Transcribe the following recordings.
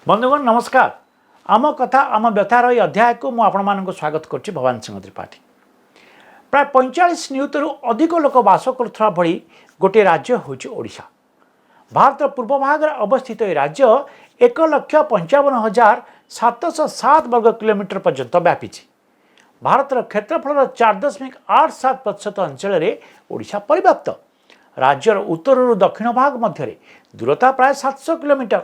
ବନ୍ଧୁଗଣ, ନମସ୍କାର। ଆମ କଥା ଆମ ବ୍ୟଥାର ଏହି ଅଧ୍ୟାୟକୁ ମୁଁ ଆପଣମାନଙ୍କୁ ସ୍ୱାଗତ କରୁଛି, ଭବାନୀ ସିଂହ ତ୍ରିପାଠୀ। ପ୍ରାୟ 45 ନିୟୁତରୁ ଅଧିକ ଲୋକ ବାସ କରୁଥିବା ଭଳି ଗୋଟିଏ ରାଜ୍ୟ ହେଉଛି ଓଡ଼ିଶା। ଭାରତର ପୂର୍ବ ଭାଗରେ ଅବସ୍ଥିତ ଏହି ରାଜ୍ୟ 1,55,707 ବର୍ଗ କିଲୋମିଟର ପର୍ଯ୍ୟନ୍ତ ବ୍ୟାପିଛି। ଭାରତର କ୍ଷେତ୍ରଫଳର 4.87% ଅଞ୍ଚଳରେ ଓଡ଼ିଶା ପରିବ୍ୟାପ୍ତ। ରାଜ୍ୟର ଉତ୍ତରରୁ ଦକ୍ଷିଣ ଭାଗ ମଧ୍ୟରେ ଦୂରତା ପ୍ରାୟ 700 କିଲୋମିଟର।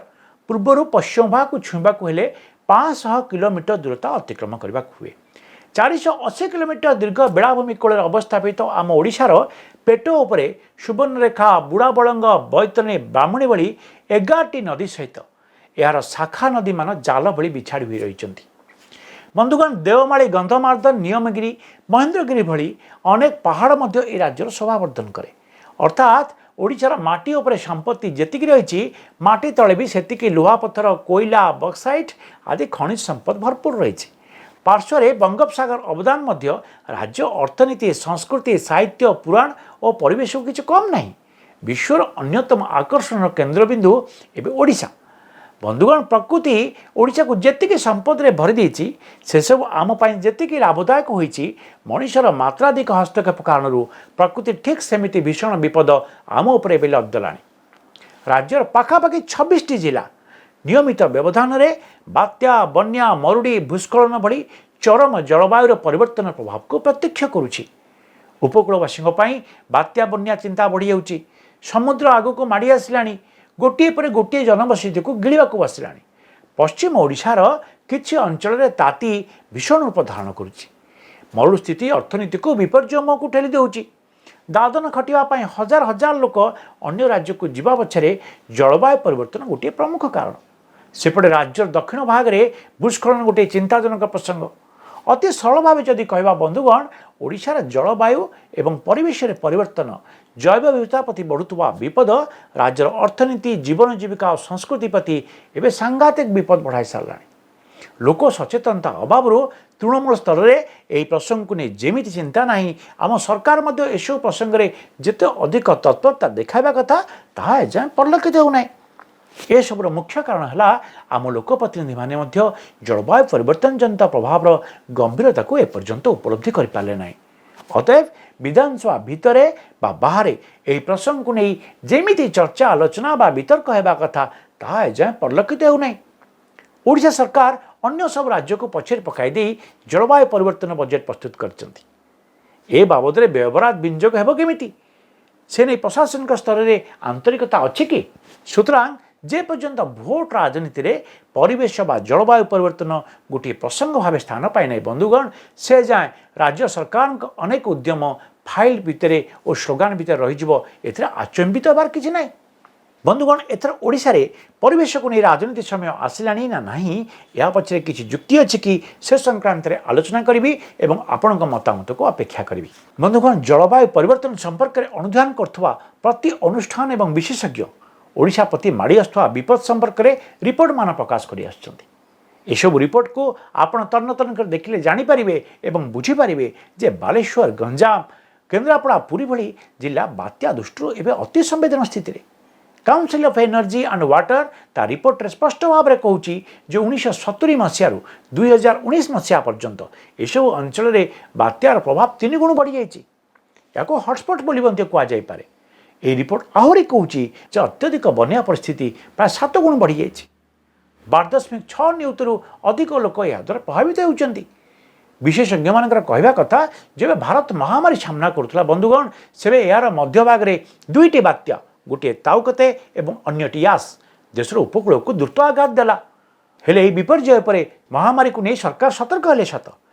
ପୂର୍ବରୁ ପଶ୍ଚିମ ଭାଗକୁ ଛୁଇଁବାକୁ ହେଲେ 500 କିଲୋମିଟର ଦୂରତା ଅତିକ୍ରମ କରିବାକୁ ହୁଏ। 480 କିଲୋମିଟର ଦୀର୍ଘ ବେଳାଭୂମି କୂଳରେ ଅବସ୍ଥାପିତ ଆମ ଓଡ଼ିଶାର ପେଟ ଉପରେ ସୁବର୍ଣ୍ଣରେଖା, ବୁଢ଼ାବଳଙ୍ଗ, ବୈତରଣୀ, ବ୍ରାହ୍ମଣୀ ଭଳି 11ଟି ନଦୀ ସହିତ ଏହାର ଶାଖା ନଦୀମାନ ଜାଲ ଭଳି ବିଛାଡ଼ି ହୋଇ ରହିଛନ୍ତି। ବନ୍ଧୁଗଣ, ଦେଓମାଳି, ଗନ୍ଧମାର୍ଦ୍ଦନ, ନିୟମଗିରି, ମହେନ୍ଦ୍ରଗିରି ଭଳି ଅନେକ ପାହାଡ଼ ମଧ୍ୟ ଏହି ରାଜ୍ୟର ଶୋଭାବର୍ଦ୍ଧନ କରେ। ଅର୍ଥାତ୍ ଓଡ଼ିଶାର ମାଟି ଉପରେ ସମ୍ପତ୍ତି ଯେତିକି ରହିଛି, ମାଟି ତଳେ ବି ସେତିକି ଲୁହାପଥର, କୋଇଲା, ବକ୍ସାଇଟ୍ ଆଦି ଖଣିଜ ସମ୍ପଦ ଭରପୁର ରହିଛି। ପାର୍ଶ୍ୱରେ ବଙ୍ଗୋପସାଗର ଅବଦାନ ମଧ୍ୟ ରାଜ୍ୟ ଅର୍ଥନୀତି, ସଂସ୍କୃତି, ସାହିତ୍ୟ, ପୁରାଣ ଓ ପରିବେଶକୁ କିଛି କମ୍ ନାହିଁ। ବିଶ୍ୱର ଅନ୍ୟତମ ଆକର୍ଷଣର କେନ୍ଦ୍ରବିନ୍ଦୁ ଏବେ ଓଡ଼ିଶା। ବନ୍ଧୁଗଣ, ପ୍ରକୃତି ଓଡ଼ିଶାକୁ ଯେତିକି ସମ୍ପଦରେ ଭରି ଦେଇଛି, ସେସବୁ ଆମ ପାଇଁ ଯେତିକି ଲାଭଦାୟକ ହୋଇଛି, ମଣିଷର ମାତ୍ରାଧିକ ହସ୍ତକ୍ଷେପ କାରଣରୁ ପ୍ରକୃତି ଠିକ୍ ସେମିତି ଭୀଷଣ ବିପଦ ଆମ ଉପରେ ଏବେ ଲଦି ଦେଲାଣି। ରାଜ୍ୟର ପାଖାପାଖି 26ଟି ଜିଲ୍ଲା ନିୟମିତ ବ୍ୟବଧାନରେ ବାତ୍ୟା, ବନ୍ୟା, ମରୁଡ଼ି, ଭୂସ୍ଖଳନ ଭଳି ଚରମ ଜଳବାୟୁର ପରିବର୍ତ୍ତନ ପ୍ରଭାବକୁ ପ୍ରତ୍ୟକ୍ଷ କରୁଛି। ଉପକୂଳବାସୀଙ୍କ ପାଇଁ ବାତ୍ୟା, ବନ୍ୟା ଚିନ୍ତା ବଢ଼ିଯାଉଛି। ସମୁଦ୍ର ଆଗକୁ ମାଡ଼ି ଆସିଲାଣି, ଗୋଟିଏ ପରେ ଗୋଟିଏ ଜନବସତିକୁ ଗିଳିବାକୁ ବସିଲାଣି। ପଶ୍ଚିମ ଓଡ଼ିଶାର କିଛି ଅଞ୍ଚଳରେ ତାତି ଭୀଷଣ ରୂପ ଧାରଣ କରୁଛି। ମରୁଡ଼ି ସ୍ଥିତି ଅର୍ଥନୀତିକୁ ବିପର୍ଯ୍ୟୟକୁ ଠେଲି ଦେଉଛି। ଦାଦନ ଖଟିବା ପାଇଁ ହଜାର ହଜାର ଲୋକ ଅନ୍ୟ ରାଜ୍ୟକୁ ଯିବା ପଛରେ ଜଳବାୟୁ ପରିବର୍ତ୍ତନ ଗୋଟିଏ ପ୍ରମୁଖ କାରଣ। ସେପଟେ ରାଜ୍ୟର ଦକ୍ଷିଣ ଭାଗରେ ଭୂସ୍ଖଳନ ଗୋଟିଏ ଚିନ୍ତାଜନକ ପ୍ରସଙ୍ଗ। ଅତି ସରଳ ଭାବେ ଯଦି କହିବା ବନ୍ଧୁଗଣ, ଓଡ଼ିଶାର ଜଳବାୟୁ ଏବଂ ପରିବେଶରେ ପରିବର୍ତ୍ତନ, ଜୈବ ବିବିଧତା ପ୍ରତି ବଢ଼ୁଥିବା ବିପଦ ରାଜ୍ୟର ଅର୍ଥନୀତି, ଜୀବନ ଜୀବିକା ଓ ସଂସ୍କୃତି ପ୍ରତି ଏବେ ସାଂଘାତିକ ବିପଦ ବଢ଼ାଇ ସାରିଲାଣି। ଲୋକ ସଚେତନତା ଅଭାବରୁ ତୃଣମୂଳ ସ୍ତରରେ ଏହି ପ୍ରସଙ୍ଗକୁ ନେଇ ଯେମିତି ଚିନ୍ତା ନାହିଁ, ଆମ ସରକାର ମଧ୍ୟ ଏସବୁ ପ୍ରସଙ୍ଗରେ ଯେତେ ଅଧିକ ତତ୍ପରତା ଦେଖାଇବା କଥା, ତାହା ଏଯାଏଁ ପରିଲକ୍ଷିତ ହେଉନାହିଁ। ଏସବୁର ମୁଖ୍ୟ କାରଣ ହେଲା, ଆମ ଲୋକପ୍ରତିନିଧିମାନେ ମଧ୍ୟ ଜଳବାୟୁ ପରିବର୍ତ୍ତନ ଜନିତ ପ୍ରଭାବର ଗମ୍ଭୀରତାକୁ ଏପର୍ଯ୍ୟନ୍ତ ଉପଲବ୍ଧି କରିପାରିଲେ ନାହିଁ। ଅତଏବ ବିଧାନସଭା ଭିତରେ ବା ବାହାରେ ଏହି ପ୍ରସଙ୍ଗକୁ ନେଇ ଯେମିତି ଚର୍ଚ୍ଚା, ଆଲୋଚନା ବା ବିତର୍କ ହେବା କଥା, ତାହା ଏଯାଏଁ ପରିଲକ୍ଷିତ ହେଉନାହିଁ। ଓଡ଼ିଶା ସରକାର ଅନ୍ୟ ସବୁ ରାଜ୍ୟକୁ ପଛରେ ପକାଇ ଦେଇ ଜଳବାୟୁ ପରିବର୍ତ୍ତନ ବଜେଟ୍ ପ୍ରସ୍ତୁତ କରିଛନ୍ତି। ଏ ବାବଦରେ ବ୍ୟୟବରାଦ ବିନିଯୋଗ ହେବ କେମିତି, ସେ ନେଇ ପ୍ରଶାସନିକ ସ୍ତରରେ ଆନ୍ତରିକତା ଅଛି କି? ସୁତରାଂ ଯେ ପର୍ଯ୍ୟନ୍ତ ଭୋଟ ରାଜନୀତିରେ ପରିବେଶ ବା ଜଳବାୟୁ ପରିବର୍ତ୍ତନ ଗୋଟିଏ ପ୍ରସଙ୍ଗ ଭାବେ ସ୍ଥାନ ପାଇନାହିଁ ବନ୍ଧୁଗଣ, ସେ ଯାଏଁ ରାଜ୍ୟ ସରକାରଙ୍କ ଅନେକ ଉଦ୍ୟମ ଫାଇଲ୍ ଭିତରେ ଓ ସ୍ଲୋଗାନ ଭିତରେ ରହିଯିବ, ଏଥିରେ ଆଚମ୍ବିତ ହେବାର କିଛି ନାହିଁ। ବନ୍ଧୁଗଣ, ଏଥର ଓଡ଼ିଶାରେ ପରିବେଶକୁ ନେଇ ରାଜନୀତି ସମୟ ଆସିଲାଣି ନା ନାହିଁ, ଏହା ପଛରେ କିଛି ଯୁକ୍ତି ଅଛି କି, ସେ ସଂକ୍ରାନ୍ତରେ ଆଲୋଚନା କରିବି ଏବଂ ଆପଣଙ୍କ ମତାମତକୁ ଅପେକ୍ଷା କରିବି। ବନ୍ଧୁଗଣ, ଜଳବାୟୁ ପରିବର୍ତ୍ତନ ସମ୍ପର୍କରେ ଅନୁଧ୍ୟାନ କରୁଥିବା ପ୍ରତି ଅନୁଷ୍ଠାନ ଏବଂ ବିଶେଷଜ୍ଞ ଓଡ଼ିଶା ପ୍ରତି ମାଡ଼ି ଆସୁଥିବା ବିପଦ ସମ୍ପର୍କରେ ରିପୋର୍ଟମାନ ପ୍ରକାଶ କରି ଆସୁଛନ୍ତି। ଏସବୁ ରିପୋର୍ଟକୁ ଆପଣ ତନ୍ନ ତନ୍ନ କରି ଦେଖିଲେ ଜାଣିପାରିବେ ଏବଂ ବୁଝିପାରିବେ ଯେ ବାଲେଶ୍ୱର, ଗଞ୍ଜାମ, କେନ୍ଦ୍ରାପଡ଼ା, ପୁରୀ ଭଳି ଜିଲ୍ଲା ବାତ୍ୟା ଦୃଷ୍ଟିରୁ ଏବେ ଅତି ସମ୍ବେଦନ ସ୍ଥିତିରେ। Council of energy and water ତା ରିପୋର୍ଟରେ ସ୍ପଷ୍ଟ ଭାବରେ କହୁଛି ଯେ 1970 ମସିହାରୁ 2019 ମସିହା ପର୍ଯ୍ୟନ୍ତ ଏସବୁ ଅଞ୍ଚଳରେ ବାତ୍ୟାର ପ୍ରଭାବ ତିନି ଗୁଣ ବଢ଼ିଯାଇଛି। ଏହାକୁ ହଟସ୍ପଟ୍ ବୋଲି ମଧ୍ୟ କୁହାଯାଇପାରେ। ଏହି ରିପୋର୍ଟ ଆହୁରି କହୁଛି ଯେ ଅତ୍ୟଧିକ ବନ୍ୟା ପରିସ୍ଥିତି ପ୍ରାୟ 7 ଗୁଣ ବଢ଼ିଯାଇଛି। 12.6 ନିୟୁତରୁ ଅଧିକ ଲୋକ ଏହାଦ୍ୱାରା ପ୍ରଭାବିତ ହେଉଛନ୍ତି। ବିଶେଷଜ୍ଞମାନଙ୍କର କହିବା କଥା, ଯେବେ ଭାରତ ମହାମାରୀ ସାମ୍ନା କରୁଥିଲା ବନ୍ଧୁଗଣ, ସେବେ ଏହାର ମଧ୍ୟଭାଗରେ ଦୁଇଟି ବାତ୍ୟା, ଗୋଟିଏ ତାଉକତେ ଏବଂ ଅନ୍ୟଟି ୟାସ୍, ଦେଶର ଉପକୂଳକୁ ଦ୍ରୁତ ଆଘାତ ଦେଲା। ହେଲେ ଏହି ବିପର୍ଯ୍ୟୟ ପରେ ମହାମାରୀକୁ ନେଇ ସରକାର ସତର୍କ ହେଲେ ସତ,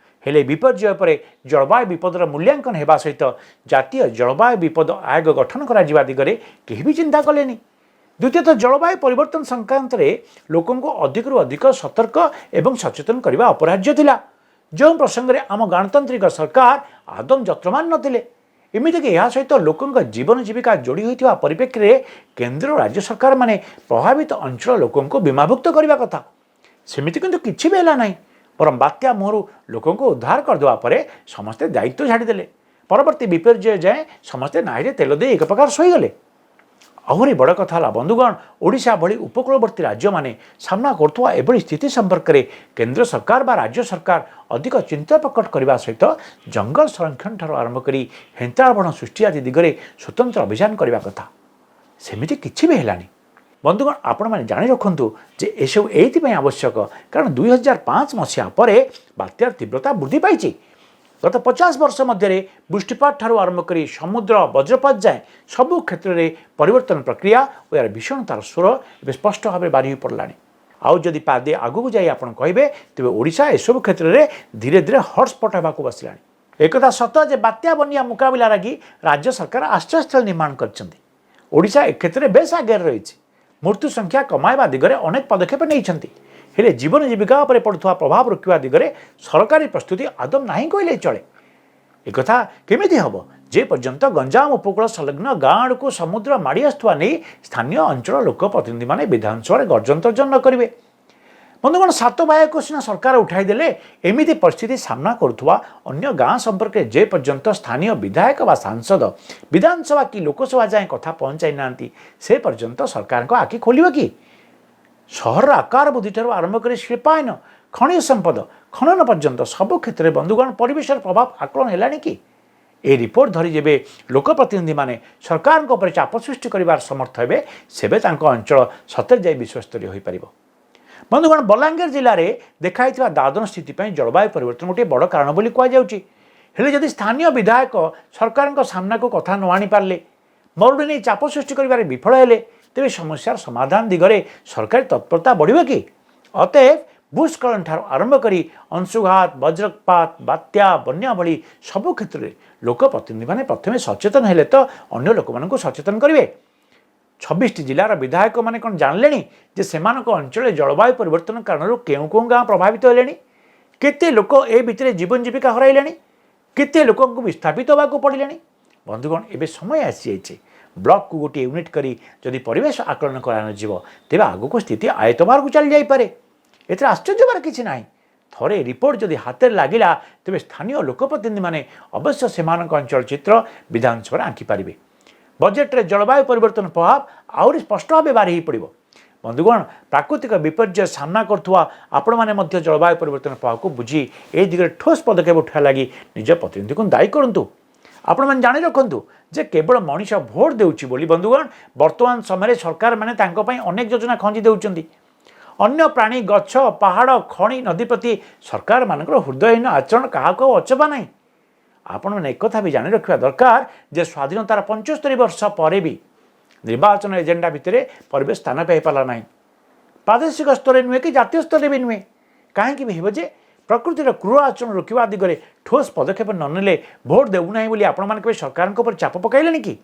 ହେଲେ ଏହି ବିପର୍ଯ୍ୟୟ ପରେ ଜଳବାୟୁ ବିପଦର ମୂଲ୍ୟାଙ୍କନ ହେବା ସହିତ ଜାତୀୟ ଜଳବାୟୁ ବିପଦ ଆୟୋଗ ଗଠନ କରାଯିବା ଦିଗରେ କେହି ବି ଚିନ୍ତା କଲେନି। ଦ୍ୱିତୀୟତଃ, ଜଳବାୟୁ ପରିବର୍ତ୍ତନ ସଂକ୍ରାନ୍ତରେ ଲୋକଙ୍କୁ ଅଧିକରୁ ଅଧିକ ସତର୍କ ଏବଂ ସଚେତନ କରିବା ଅପରିହାର୍ଯ୍ୟ ଥିଲା, ଯେଉଁ ପ୍ରସଙ୍ଗରେ ଆମ ଗଣତାନ୍ତ୍ରିକ ସରକାର ଆଦୌ ଯତ୍ନବାନ ନଥିଲେ। ଏମିତିକି ଏହା ସହିତ ଲୋକଙ୍କ ଜୀବନ ଜୀବିକା ଯୋଡ଼ି ହୋଇଥିବା ପରିପ୍ରେକ୍ଷୀରେ କେନ୍ଦ୍ର, ରାଜ୍ୟ ସରକାରମାନେ ପ୍ରଭାବିତ ଅଞ୍ଚଳ ଲୋକଙ୍କୁ ବୀମାଭୁକ୍ତ କରିବା କଥା। ସେମିତି କିନ୍ତୁ କିଛି ବି ହେଲା ନାହିଁ। ବରଂ ବାତ୍ୟା ମୁହଁରୁ ଲୋକଙ୍କୁ ଉଦ୍ଧାର କରିଦେବା ପରେ ସମସ୍ତେ ଦାୟିତ୍ୱ ଛାଡ଼ିଦେଲେ। ପରବର୍ତ୍ତୀ ବିପର୍ଯ୍ୟୟ ଯାଏଁ ସମସ୍ତେ ନାହିରେ ତେଲ ଦେଇ ଏକ ପ୍ରକାର ଶୋଇଗଲେ। ଆହୁରି ବଡ଼ କଥା ହେଲା ବନ୍ଧୁଗଣ, ଓଡ଼ିଶା ଭଳି ଉପକୂଳବର୍ତ୍ତୀ ରାଜ୍ୟମାନେ ସାମ୍ନା କରୁଥିବା ଏଭଳି ସ୍ଥିତି ସମ୍ପର୍କରେ କେନ୍ଦ୍ର ସରକାର ବା ରାଜ୍ୟ ସରକାର ଅଧିକ ଚିନ୍ତା ପ୍ରକଟ କରିବା ସହିତ ଜଙ୍ଗଲ ସଂରକ୍ଷଣ ଠାରୁ ଆରମ୍ଭ କରି ହେନ୍ତାଳ ବଣ ସୃଷ୍ଟି ଆଦି ଦିଗରେ ସ୍ୱତନ୍ତ୍ର ଅଭିଯାନ କରିବା କଥା। ସେମିତି କିଛି ବି ହେଲାନି। ବନ୍ଧୁଗଣ, ଆପଣମାନେ ଜାଣି ରଖନ୍ତୁ ଯେ ଏସବୁ ଏଇଥିପାଇଁ ଆବଶ୍ୟକ, କାରଣ 2005 ମସିହା ପରେ ବାତ୍ୟାର ତୀବ୍ରତା ବୃଦ୍ଧି ପାଇଛି। ଗତ 50 ବର୍ଷ ମଧ୍ୟରେ ବୃଷ୍ଟିପାତ ଠାରୁ ଆରମ୍ଭ କରି ସମୁଦ୍ର ବଜ୍ରପାତ ଯାଏଁ ସବୁ କ୍ଷେତ୍ରରେ ପରିବର୍ତ୍ତନ ପ୍ରକ୍ରିୟା ଓ ଏହାର ଭୀଷଣତାର ସ୍ୱର ଏବେ ସ୍ପଷ୍ଟ ଭାବେ ବାରି ହୋଇ ପଡ଼ିଲାଣି। ଆଉ ଯଦି ପାଦେ ଆଗକୁ ଯାଇ ଆପଣ କହିବେ, ତେବେ ଓଡ଼ିଶା ଏସବୁ କ୍ଷେତ୍ରରେ ଧୀରେ ଧୀରେ ହଟସ୍ପଟ୍ ହେବାକୁ ବସିଲାଣି। ଏକଥା ସତ ଯେ ବାତ୍ୟା ବନ୍ୟା ମୁକାବିଲା ଲାଗି ରାଜ୍ୟ ସରକାର ଆଶ୍ରୟସ୍ଥଳ ନିର୍ମାଣ କରିଛନ୍ତି। ଓଡ଼ିଶା ଏ କ୍ଷେତ୍ରରେ ବେଶ ଆଗରେ ରହିଛି। ମୃତ୍ୟୁ ସଂଖ୍ୟା କମାଇବା ଦିଗରେ ଅନେକ ପଦକ୍ଷେପ ନେଇଛନ୍ତି। ହେଲେ ଜୀବନ ଜୀବିକା ଉପରେ ପଡ଼ୁଥିବା ପ୍ରଭାବ ରୋକିବା ଦିଗରେ ସରକାରୀ ପ୍ରସ୍ତୁତି ଆଦୌ ନାହିଁ କହିଲେ ଚଳେ। ଏକଥା କେମିତି ହେବ, ଯେ ପର୍ଯ୍ୟନ୍ତ ଗଞ୍ଜାମ ଉପକୂଳ ସଂଲଗ୍ନ ଗାଁ ଆଡ଼କୁ ସମୁଦ୍ର ମାଡ଼ି ଆସୁଥିବା ନେଇ ସ୍ଥାନୀୟ ଅଞ୍ଚଳ ଲୋକ ପ୍ରତିନିଧିମାନେ ବିଧାନସଭାରେ ଗର୍ଜନ ତର୍ଜନ ନ କରିବେ? ବନ୍ଧୁଗଣ, ସାତ ଭାଇକୁ ସିନା ସରକାର ଉଠାଇ ଦେଲେ, ଏମିତି ପରିସ୍ଥିତି ସାମ୍ନା କରୁଥିବା ଅନ୍ୟ ଗାଁ ସମ୍ପର୍କରେ ଯେ ପର୍ଯ୍ୟନ୍ତ ସ୍ଥାନୀୟ ବିଧାୟକ ବା ସାଂସଦ ବିଧାନସଭା କି ଲୋକସଭା ଯାଏଁ କଥା ପହଞ୍ଚାଇ ନାହାନ୍ତି, ସେ ପର୍ଯ୍ୟନ୍ତ ସରକାରଙ୍କ ଆଖି ଖୋଲିବ କି? ସହରର ଆକାର ବୃଦ୍ଧିଠାରୁ ଆରମ୍ଭ କରି ଶିଳ୍ପାୟନ, ଖଣିଜ ସମ୍ପଦ ଖନନ ପର୍ଯ୍ୟନ୍ତ ସବୁ କ୍ଷେତ୍ରରେ ବନ୍ଧୁଗଣ, ପରିବେଶର ପ୍ରଭାବ ଆକଳନ ହେଲାଣି କି? ଏ ରିପୋର୍ଟ ଧରି ଯେବେ ଲୋକପ୍ରତିନିଧିମାନେ ସରକାରଙ୍କ ଉପରେ ଚାପ ସୃଷ୍ଟି କରିବାର ସମର୍ଥ ହେବେ, ସେବେ ତାଙ୍କ ଅଞ୍ଚଳ ସତରେ ଯାଇ ବିଶ୍ୱସ୍ତରୀୟ ହୋଇପାରିବ। ବନ୍ଧୁଗଣ, ବଲାଙ୍ଗୀର ଜିଲ୍ଲାରେ ଦେଖାଯାଇଥିବା ଦାଦନ ସ୍ଥିତି ପାଇଁ ଜଳବାୟୁ ପରିବର୍ତ୍ତନ ଗୋଟିଏ ବଡ଼ କାରଣ ବୋଲି କୁହାଯାଉଛି। ହେଲେ ଯଦି ସ୍ଥାନୀୟ ବିଧାୟକ ସରକାରଙ୍କ ସାମ୍ନାକୁ କଥା ନ ଆଣିପାରିଲେ, ମରୁଡ଼ି ନେଇ ଚାପ ସୃଷ୍ଟି କରିବାରେ ବିଫଳ ହେଲେ, ତେବେ ସମସ୍ୟାର ସମାଧାନ ଦିଗରେ ସରକାରୀ ତତ୍ପରତା ବଢ଼ିବ କି? ଅତଏବ ଭୂସ୍ଖଳନ ଠାରୁ ଆରମ୍ଭ କରି ଅଂଶୁଘାତ, ବଜ୍ରପାତ, ବାତ୍ୟା, ବନ୍ୟା ଭଳି ସବୁ କ୍ଷେତ୍ରରେ ଲୋକପ୍ରତିନିଧିମାନେ ପ୍ରଥମେ ସଚେତନ ହେଲେ ତ ଅନ୍ୟ ଲୋକମାନଙ୍କୁ ସଚେତନ କରିବେ। 26ଟି ଜିଲ୍ଲାର ବିଧାୟକମାନେ କ'ଣ ଜାଣିଲେଣି ଯେ ସେମାନଙ୍କ ଅଞ୍ଚଳରେ ଜଳବାୟୁ ପରିବର୍ତ୍ତନ କାରଣରୁ କେଉଁ କେଉଁ ଗାଁ ପ୍ରଭାବିତ ହେଲେଣି, କେତେ ଲୋକ ଏ ଭିତରେ ଜୀବନ ଜୀବିକା ହରାଇଲେଣି, କେତେ ଲୋକଙ୍କୁ ବିସ୍ଥାପିତ ହେବାକୁ ପଡ଼ିଲେଣି? ବନ୍ଧୁଗଣ, ଏବେ ସମୟ ଆସିଯାଇଛି, ବ୍ଲକକୁ ଗୋଟିଏ ୟୁନିଟ୍ କରି ଯଦି ପରିବେଶ ଆକଳନ କରାନଯିବ, ତେବେ ଆଗକୁ ସ୍ଥିତି ଆୟତ୍ତ ବାହାରକୁ ଚାଲି ଯାଇପାରେ। ଏଥିରେ ଆଶ୍ଚର୍ଯ୍ୟ ହେବାର କିଛି ନାହିଁ। ଥରେ ରିପୋର୍ଟ ଯଦି ହାତରେ ଲାଗିଲା, ତେବେ ସ୍ଥାନୀୟ ଲୋକପ୍ରତିନିଧିମାନେ ଅବଶ୍ୟ ସେମାନଙ୍କ ଅଞ୍ଚଳ ଚିତ୍ର ବିଧାନସଭାରେ ଆଙ୍କିପାରିବେ। ବଜେଟରେ ଜଳବାୟୁ ପରିବର୍ତ୍ତନ ପ୍ରଭାବ ଆହୁରି ସ୍ପଷ୍ଟ ଭାବେ ବାରି ହୋଇପଡ଼ିବ। ବନ୍ଧୁଗଣ, ପ୍ରାକୃତିକ ବିପର୍ଯ୍ୟୟ ସାମ୍ନା କରୁଥିବା ଆପଣମାନେ ମଧ୍ୟ ଜଳବାୟୁ ପରିବର୍ତ୍ତନ ପ୍ରଭାବକୁ ବୁଝି ଏହି ଦିଗରେ ଠୋସ୍ ପଦକ୍ଷେପ ଉଠାଇବା ଲାଗି ନିଜ ପ୍ରତିନିଧିଙ୍କୁ ଦାୟୀ କରନ୍ତୁ। ଆପଣମାନେ ଜାଣି ରଖନ୍ତୁ ଯେ କେବଳ ମଣିଷ ଭୋଟ ଦେଉଛି ବୋଲି ବନ୍ଧୁଗଣ, ବର୍ତ୍ତମାନ ସମୟରେ ସରକାରମାନେ ତାଙ୍କ ପାଇଁ ଅନେକ ଯୋଜନା ଖଞ୍ଜି ଦେଉଛନ୍ତି। ଅନ୍ୟ ପ୍ରାଣୀ, ଗଛ, ପାହାଡ଼, ଖଣି, ନଦୀ ପ୍ରତି ସରକାରମାନଙ୍କର ହୃଦୟହୀନ ଆଚରଣ କାହାକୁ ଆଉ ଅଚପା ନାହିଁ। ଆପଣମାନେ ଏକଥା ବି ଜାଣି ରଖିବା ଦରକାର ଯେ ସ୍ୱାଧୀନତାର 75 ବର୍ଷ ପରେ ବି ନିର୍ବାଚନ ଏଜେଣ୍ଡା ଭିତରେ ପରିବେଶ ସ୍ଥାନ ପାଇପାରିଲା ନାହିଁ। ପ୍ରାଦେଶିକ ସ୍ତରରେ ନୁହେଁ କି ଜାତୀୟ ସ୍ତରରେ ବି ନୁହେଁ। କାହିଁକି ବି ହେବ ଯେ ପ୍ରକୃତିର କ୍ରୂର ଆଚରଣ ରୋକିବା ଦିଗରେ ଠୋସ୍ ପଦକ୍ଷେପ ନ ନେଲେ ଭୋଟ ଦେବୁନାହିଁ ବୋଲି ଆପଣମାନେ କେବେ ସରକାରଙ୍କ ଉପରେ ଚାପ ପକାଇଲେଣି କି?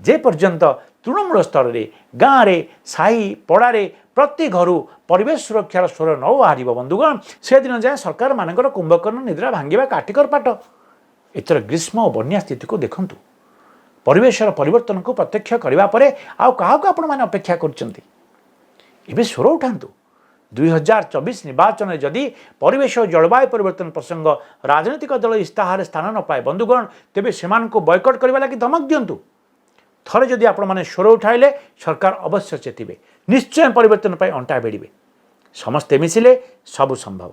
ଯେ ପର୍ଯ୍ୟନ୍ତ ତୃଣମୂଳ ସ୍ତରରେ, ଗାଁରେ, ସାହି ପଡ଼ାରେ, ପ୍ରତି ଘରୁ ପରିବେଶ ସୁରକ୍ଷାର ସ୍ୱର ନ ବାହାରିବ ବନ୍ଧୁଗଣ, ସେଦିନ ଯାଏଁ ସରକାରମାନଙ୍କର କୁମ୍ଭକର୍ଣ୍ଣ ନିଦ୍ରା ଭାଙ୍ଗିବା କାଠିକର ପାଠ। ଏଥର ଗ୍ରୀଷ୍ମ ଓ ବନ୍ୟା ସ୍ଥିତିକୁ ଦେଖନ୍ତୁ। ପରିବେଶର ପରିବର୍ତ୍ତନକୁ ପ୍ରତ୍ୟକ୍ଷ କରିବା ପରେ ଆଉ କାହାକୁ ଆପଣମାନେ ଅପେକ୍ଷା କରୁଛନ୍ତି? ଏବେ ସ୍ୱର ଉଠାନ୍ତୁ। 2024 ନିର୍ବାଚନରେ ଯଦି ପରିବେଶ ଓ ଜଳବାୟୁ ପରିବର୍ତ୍ତନ ପ୍ରସଙ୍ଗ ରାଜନୈତିକ ଦଳ ଇସ୍ତାହାରରେ ସ୍ଥାନ ନ ପାଏ ବନ୍ଧୁଗଣ, ତେବେ ସେମାନଙ୍କୁ ବୟକଟ୍ କରିବା ଲାଗି ଧମକ ଦିଅନ୍ତୁ। ଥରେ ଯଦି ଆପଣମାନେ ସ୍ୱର ଉଠାଇଲେ, ସରକାର ଅବଶ୍ୟ ଚେତିବେ, ନିଶ୍ଚୟ ପରିବର୍ତ୍ତନ ପାଇଁ ଅଣ୍ଟା ଭିଡ଼ିବେ। ସମସ୍ତେ ମିଶିଲେ ସବୁ ସମ୍ଭବ।